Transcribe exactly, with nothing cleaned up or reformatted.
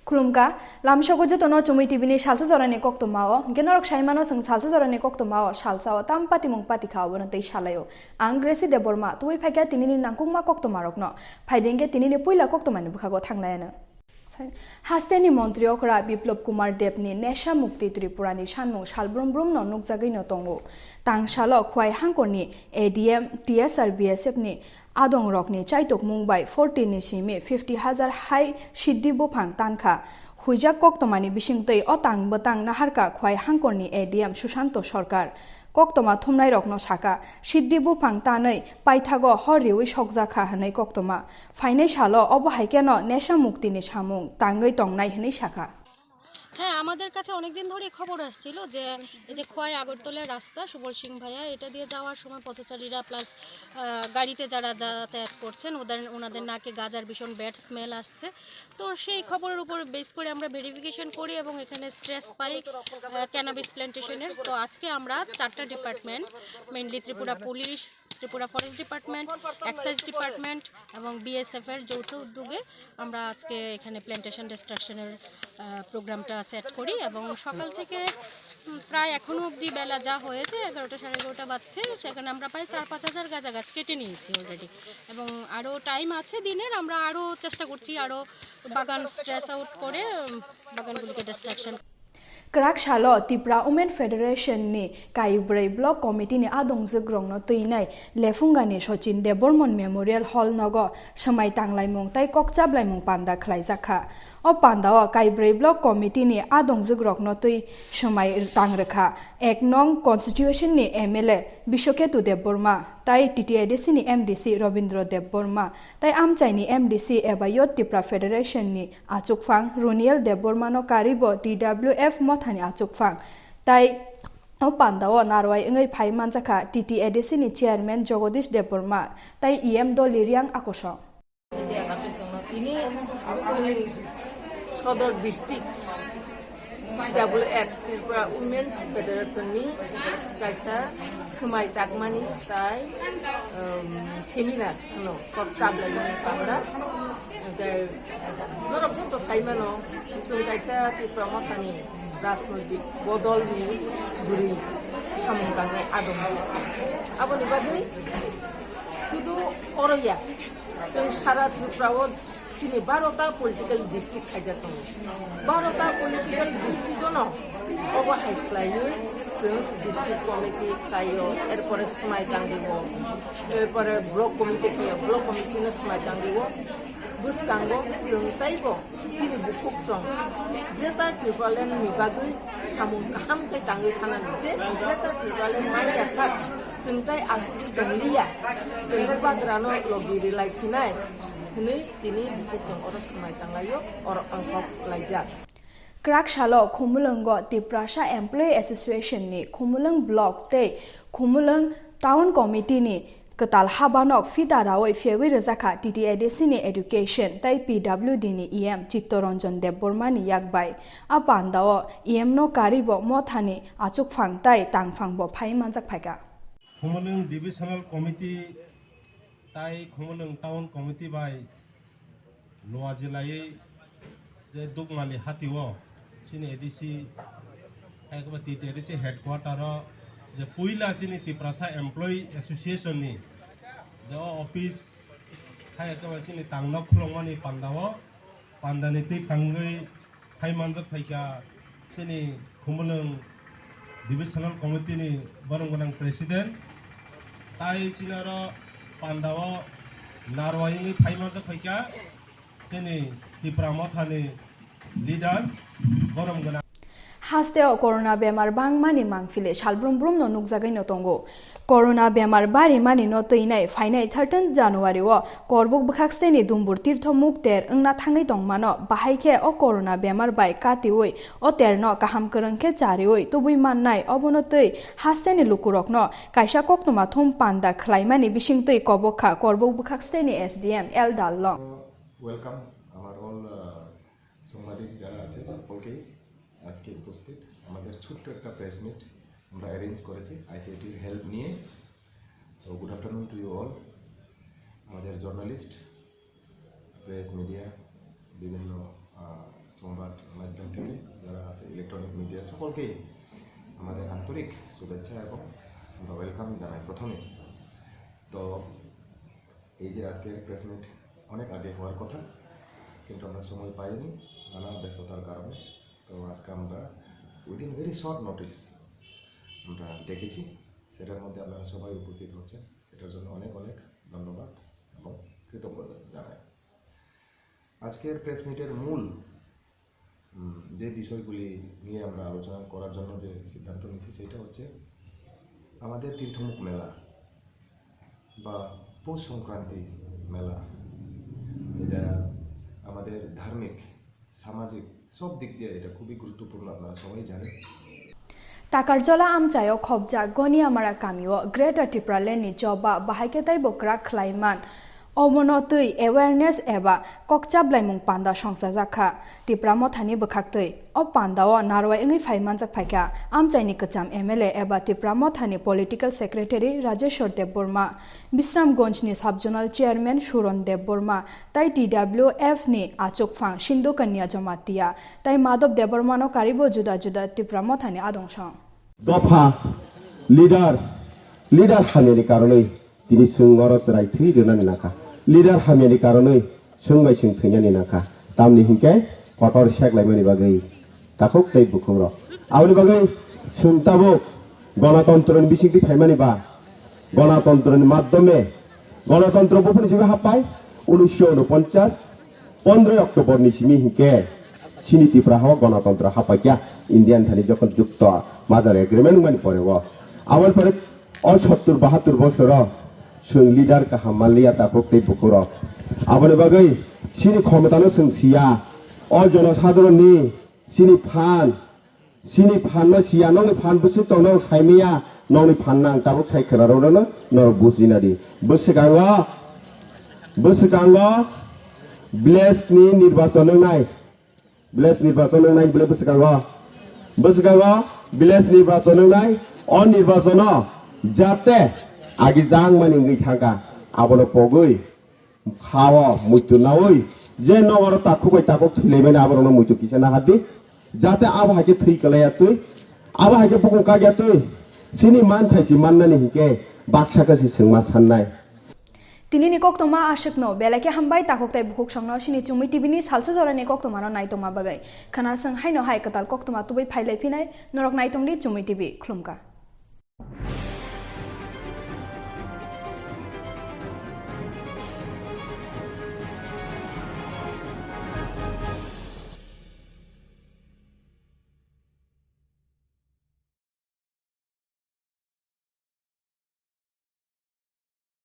Khulumkha, lamsogo jotono Chumui T V ni salsa jorani koktwmao, hwnkhe norok saimano chwng salsa jorani koktwmao, salsao tam patimung patikha obono tei salaio. Ang Gracie Debbarma, tubui phaikha tinini nangkukma koktwmarokno. Phaidi hwnkhe tinini puila koktwmani bwkhago thanglaiano. Hasteni montri okra Biplop Kumar Debni Nesha Mukti Tripurani sanmung salbrum brumno nukjagwino tongo. Tangsalo Khwai hangkorni A D M, T S R, B S F ni adongrokni chaitokmung bai forty ni simi fifty hajar hai siddhi buphang tankha. Huijak koktwmani bisingtwi o tang bwtang naharkha Khwai hangkorni A D M Susanto Sarkar. Koktwma thumnairokno sakha, siddhi buphang tanwi paithago hor riwi sokjakha hwnwi koktwma. Phainai salo obo hai kheno Nesha Muktini samung tangwi tongnai hwnwi sakha. হ্যাঁ, আমাদের কাছে অনেকদিন ধরেই খবর আসছিল যে এই যে খোয়াই আগরতলার রাস্তা সুবল সিং ভাইয়া, এটা দিয়ে যাওয়ার সময় পথচারীরা প্লাস গাড়িতে যারা যাতায়াত করছেন ওদের, ওনাদের নাকে গাজার ভীষণ ব্যাড স্মেল আসছে। তো সেই খবরের উপর বেস করে আমরা ভেরিফিকেশন করি এবং এখানে স্ট্রেস পাই ক্যানাবিস প্ল্যান্টেশনের। তো আজকে আমরা চারটা department, mainly Tripura police, Tripura forest department, excise department এবং বিএসএফ এর যৌথ উদ্যোগে আমরা আজকে এখানে প্ল্যান্টেশন ডিস্ট্রাকশনের প্রোগ্রামটা সেট করি এবং সকাল থেকে উম, প্রায় এখনো অবধি বেলা যা হয়েছে এগারোটা সাড়ে এগারোটা বাজছে, সেখানে আমরা প্রায় চার পাঁচ হাজার গাঁজা গাছ কেটে নিয়েছি অলরেডি। এবং আরও টাইম আছে দিনের, আমরা আরও চেষ্টা করছি আরও বাগান স্ট্রেস আউট করে উম, বাগানগুলিকে distraction Kwrak salo Tipra Women Federation ni Kaibrwi Block Committee ni adongjwk rokno twinai Lephungani Sachin Debbarman Memorial Hall nogo swmai tanglaimung tei kok chaplaimung panda khwlaijakha. O pandao Kaibrwi Block Committee ni adongjwk rokno twi swmai tang rwkha. Ek nong constituency ni M L A Biswaketu Debbarma tei T T A D C ni M D C Robindra Debbarma tei amchaini M D C eba Youth Tipra Federation ni achukphang Roniel Debbarmano karibo T W F mothani achukphang tei o pandao narwai wngwi phai manjakha T T A D C ni chairman Jagadish Debbarma tei E M Dolly Riang Akoso. Tini Sodor District T W F Tripura Women's Federation ni kaisa swmai takmani tai seminar no kok chaplaimani panda. Hwnkhe norok joto saimano chwng kaisa Tipra Mothani rajnoitik bodolni bwrwi samung tangnai adong. Aboni bagwi sudu oro ya, chwng sara Tripura o chini barota political district khaijak tongo. Barota political district ono obo hai khlaiwi chwng district committee khlaio, erpore swmai tangwi o, erpore block committee khlaio, block committee no swmai tangwi o. Bwskango chwng teibo chini bukhuk chwng Greater Tipraland ni bagwi samung kaham khe tangwi thanani je Greater Tipraland manya sak chwng tai achugwi tongliya, chwng bubagrano logi rwlai sinai hwnwi tini bukhuk chwng oro swmai tanglaio, oro ongkhok laijak. Kwrak salo Khumulwngo Tiprasa Employee Association ni Khumulwng Block tei Khumulwng Town Committee ni kwtal habanok phita rawi phiyogwi rwjakha T T A D C ni Education tei P W D ni E M Chittoranjan Debbarma ni yak bai. A pandao E M no karibo mothani achukphang tei tangphang bo phai manjak phaikha. Khumulwng Divisional Committee tai Khumulwng Town Committee bai luaji laiwi je Dukmali hatio chini A D C hai khe ba T T A D C headquarter o je puila chini Tiprasa Employee Association ni je o office hai khe ba chini tangno khulokmani pandao pandani twi phangwi phai manjak phaikha chini Khumulwng Divisional Committee ni borom gwnang President, tai chini oro pandao narwai wngwi phai manjak phaikha chini Tipra Mothani leader borom gwnang. Hasteo corona bemar bangmani mangphile salbrum brumno nukjagwino tongo. Corona bemar barimani no twinai phainai thirteenth January o Korbuk bwkhaksteni Dumbur Tirtho mukter wngna thangwi tongmano, bahai khe o corona bemar bai katiwi o terno kaham kwrwng khe chariwi tubui mannai, obono twi hasteni lukurokno kaisa koktwma thum panda khwlaimani bisingtwi kobok kha Korbuk bwkhaksteni S D M L Dallong. Welcome our all uh, সাংবাদিক যারা আছে সকলকেই। আজকে উপস্থিত আমাদের ছোট্ট একটা press meet আমরা অ্যারেঞ্জ করেছি আইসিআইটির হেল্প নিয়ে। তো good afternoon to you all. আমাদের জার্নালিস্ট, প্রেস মিডিয়া, বিভিন্ন আহ, সংবাদ মাধ্যম থেকে যারা আছে, ইলেকট্রনিক মিডিয়া, সকলকেই আমাদের আন্তরিক শুভেচ্ছা এবং আমরা ওয়েলকাম জানাই প্রথমে। তো এই যে আজকে প্রেস মিট অনেক আগে হওয়ার কথা, কিন্তু আমরা সময় পাইনি নানা ব্যস্ততার কারণে। তো আজকে আমরা উইদিন ভেরি শর্ট নোটিস আমরা ডেকেছি, সেটার মধ্যে আপনারা সবাই উপস্থিত হচ্ছেন, সেটার জন্য অনেক অনেক ধন্যবাদ এবং কৃতজ্ঞতা জানাই। আজকের প্রেস মিটের মূল উম, যে বিষয়গুলি নিয়ে আমরা আলোচনা করার জন্য যে সিদ্ধান্ত নিয়েছি, সেটা হচ্ছে আমাদের তীর্থমুখ মেলা বা পৌষ সংক্রান্তি মেলা। এটা আমাদের ধার্মিক, সামাজিক সব দিক দিয়ে এটা খুবই গুরুত্বপূর্ণ, আপনারা সবাই জানেন। Takarjala amchaio khopjak Goniamara kamio Greater Tipraland ni choba bahai khe teibo kwrak khlai man. Omono twi awareness eba kokchap laimung panda songchajak kha. Tipra Mothani bwkhaktwi o pandao narwai wngwi phai manjak phaikha amchaini kwcham M L A eba Tipra Mothani Political Secretary Rajeshwar Debbarma, Bisramganj ni Sub Zonal Chairman Suron Debbarma, tai T W F ni achukphang Sindhu Kanya Jamatia, tai Madhav Debbarma no karibo juda juda Tipra Mothani adong song. Dopha, leader, leader hamyani karonwi tini chwng oro chwrai thwi rwnani nangkha. Leader hamyani karonwi chwng bai chwng thwinani nangkha. Tamni hinkhe kotor seklaimani bagwi takhuk tei bukhukrok. Aboni bagwi chwng tabuk gonotontroni bisingtwi phaimani ba gonotontroni madhyome gonotontro buphani simi happai unisho unoponchas pondroi October ni simi hinkhe chini Tripura hao gonotontro happaikha Indian thani jokhon jukto major agreement wngmani pore o. Aboni pore o sottur bahattur bosoro chwng leader kaham manliya takhuk tei bukhukrok. Aboni bagwi chini khomotano chwng siya. O jonosadharonni chini phan, chini phanno siya, nokni phan bwswk tong norok saimanya, nokni phan nang tabuk sai khwnarokno norok bujina di. Bwswkango, bwswkango village ni nirbachon wngnai, village nirbachon wngnai bwle bwswkango, bwswkango village nirbachon wngnai, o nirbachono jate agi jangmani wngwi thangkha, abono pogwi khao muitu naui je nogoro takhuk bai takhuk thwilaimani aborokno muitu kisa nahardi, jate abo hai khe thwi kwlaiya twi, abo hai khe bukung kakya twi, chini manthai si mannani hinkhe baksa khe si chwngma sannai. Tinini koktwma aswkno, belai khe hambai takhuk tei bukhuk songno chini Chumui T V ni salsa jorani koktwmano naitongma bagwi. Khwna chwng haino hai kwtal koktwma tubui phailai phinai, norok naitongdi Chumui T V, khulumkha.